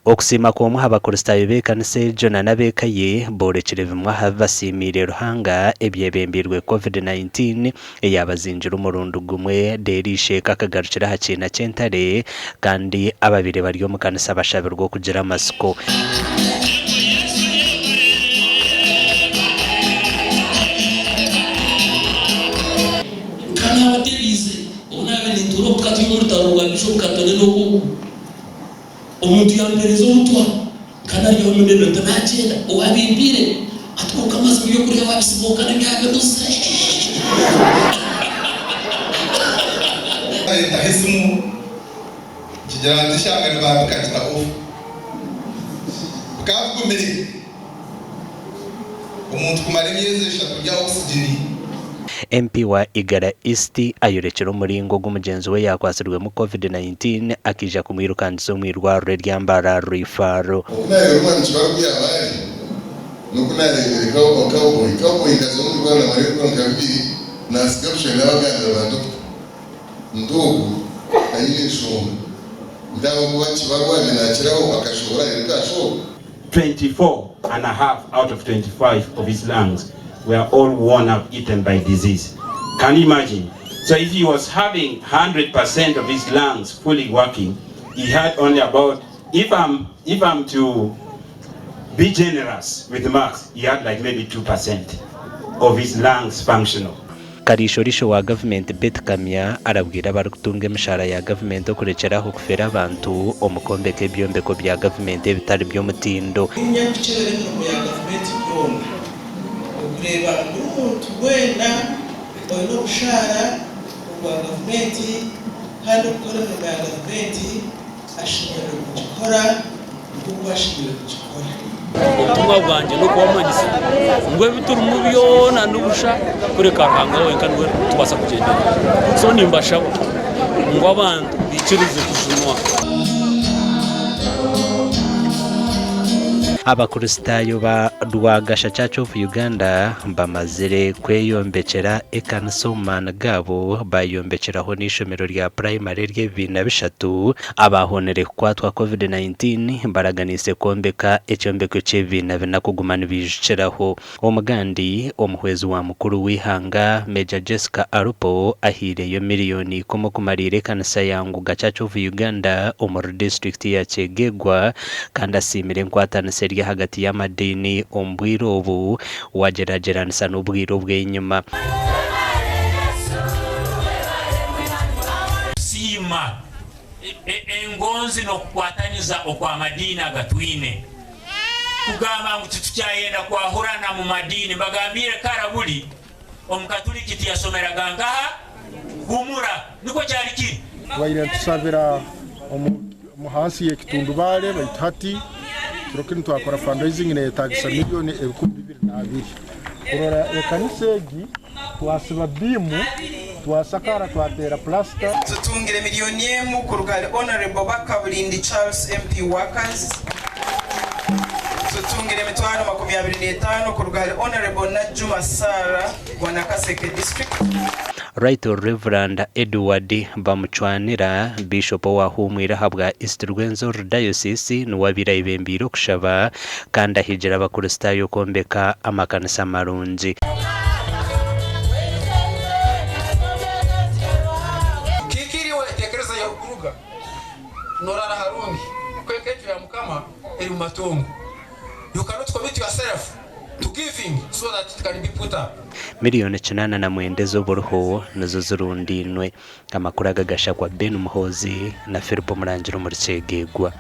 Okusiima kw'omwe aha Bakristaayo b'ekanisa egyo na n'ab'eka ye boorekire bimwe aha bi basiimiire Ruhanga ebyebembeirwe Covid 19 eyaabazingire omurundi gumwe reero isheeka akagarukira aha kiina ky'entare kandi ababaire bari omu kanisa bashabirwa okugira amatsiko. Nka naabatebiize obu naabaire nintuura obu tukaba turi omu rutaro rwa Bishop Katone n'oku. Omuntu yampereza obutwa, nka naryaho emirundi ebiri nti nagyenda, owabimpiire ati kwonka amazima ebyokurya wabisiba kandi byaba binuzire. Ntaho esimu nkigira nti shanga nibambika ngita off. Bikaba bigumire omuntu kumara emyezi eshatu ori aha oxygen. MP wa Igara East ayorekire omuringo ogu mugyenzi we yaakwatsirwemu Covid 19 akaija kumwirukangisa omu irwariro erya Mbarara Referral. Oku naareebire omwami Kibaru ku yaaba ari, n'oku naareebire Cowboy. Cowboy nkaza omu irwariro naamara ebiro nka bibiri, naatsiga busha naabagambira ba dokita nti ogu aine enshonga. Nti ahabw'okuba Kibaru waabaire naakiraho akashohora reero kaashohora. 24 and a half out of 25 of his lungs were all worn up eaten by disease can you imagine so if he was having 100% of his lungs fully working he had only about if I'm if I'm to be generous with marks he had like maybe 2% of his lungs functional. Kariisho-riisho wa gavumenti Beti Kamya arabwire abarikutunga emishaara ya gavumenti okurekyera aho kufeera abantu omu kwombeka ebyombeko bya gavumenti ebitari by'omutindo. Gumya kukyebera emirimo ya gavumenti yoona okureeba ngu buri muntu weena oine omushaara ogwa gavumenti kandi orikukora emirimo ya gavumenti ashemereire kugikora nk'oku ashemereire kugikora. Obutumwa bwangye n'okubamanyisa ngu ebi turimu byona ni busha kureka Ruhanga wenka niwe tubaasa kugyendera. So nimbashaba ngu abantu baikirize kujunwa. Abakristaayo ba Rwagasha Church of Uganda bamazire kweyombekyera ekanisa omu maani gaabo bayombekyeraho n'eishomero rya purayimari ery'ebibiina bishatu. Abaahonire kukwatwa Covid 19 baraganiise kwombeka ekyombeko ky'ebibiina bina kuguma nibaijukiraho. Omugandi, omuhwezi wa mukuru w'eihanga Major Jessica Alupo ahaireyo miriyoni ikumi okumariira ekanisa ya Nguga Church of Uganda omuri disiturikiti ya Kyegegwa kandi asiimire enkwatanisa eri ahagati y'amadiini omu bwire obu wagyeragyeranisa n'obwire obw'enyima. Siima engonzi n'okukwataniza okw'amadiini agatwine. Kugamba ngu titukyayenda kwahurana mu madiini. Mbagambiire kara buri Omukatuliki tiyasomeraga nkaha? Humura. Nikwo kyali kiri. Tubaire nitusabira omu hansi y'ekitundubaare baitu hati kiro kinu twakora fundraising neyetagisa million 2020 kurora ekanisa egi twasiba biimu twasakaara twateera pulasita. Tutungire miriyoni emu kuruga ahari Honourable Bakabulindi Charles MP Workers. Tutungire emitwaro 25 kuruga ahari Honourable Najjuma Sarah wa Nakaseke District. Right Rev. Edward Bamucwanira, Bishop owahuumwire ahabwa East Rwenzori Diocese niwe abaire ayebembeire okushaba kandi ahigire Abakristaayo kwombeka amakanisa marungi. Kikiri iwe tekereza yahukuruga norara harungi kwonka enju ya mukama eri mumatongo you cannot commit yourself to giving so that it can be put up. Miriyoni 89 ez'oburiho nizo zirundainwe. Amakuru aga gashakwa Ben Muhoozi na Philip Murangira omuri Kyegegwa.